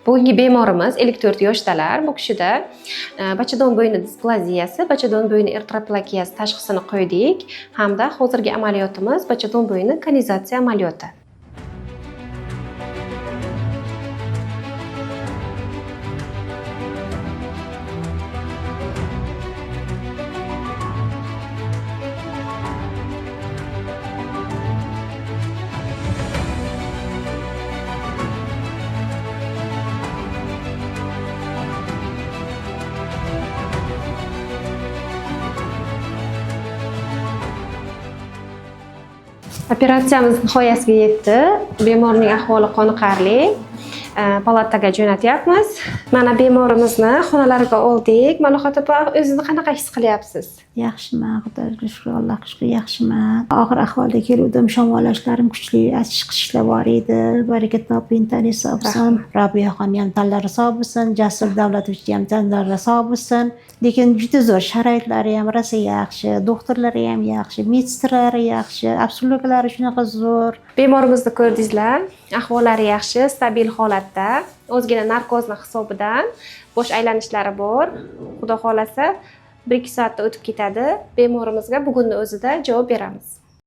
Bugungi bemorimiz 54 yoshdalar. Bu kishida bachadon bo'yni displaziyasi, bachadon bo'yni eritroplakiyasi tashxisini qo'ydik hamda hozirgi amaliyotimiz bachadon bo'yni konizatsiya amaliyoti. Operatsiyamiz nihoyasiga yetdi. Bemorning ahvoli qoniqarli. Palataga jo'natyapmiz. Mana bemorimizni xonalariga oldik. Malohat opa, o'zingizni qanaqa his qilyapsiz? Yaxshiman, Xudoga shukur, Allohga shukur, yaxshiman. Og'ir ahvolda keluvdim, shamolllashlarim kuchli, achish qishlar bor edi. Baraka toping, tani sog' bo'lsin. Robiyaxonni ham tanlari sog' bo'lsin, Jasur Davlatovichni ham tanlari sog' bo'lsin. Lekin juda zo'r, sharoitlari ham rosa yaxshi, doktorlari ham yaxshi, medsestralari yaxshi, обслуга lari shunaqa zo'r. Bemorimizni ko'rdingizlar, ahvollari yaxshi, stabil holatda. Ozgina narkozni hisobidan bosh aylanishlari bor. Xudo xohlasa, 1-2 soatda o'tib ketadi. Bemorimizga bugunni o'zida javob beramiz.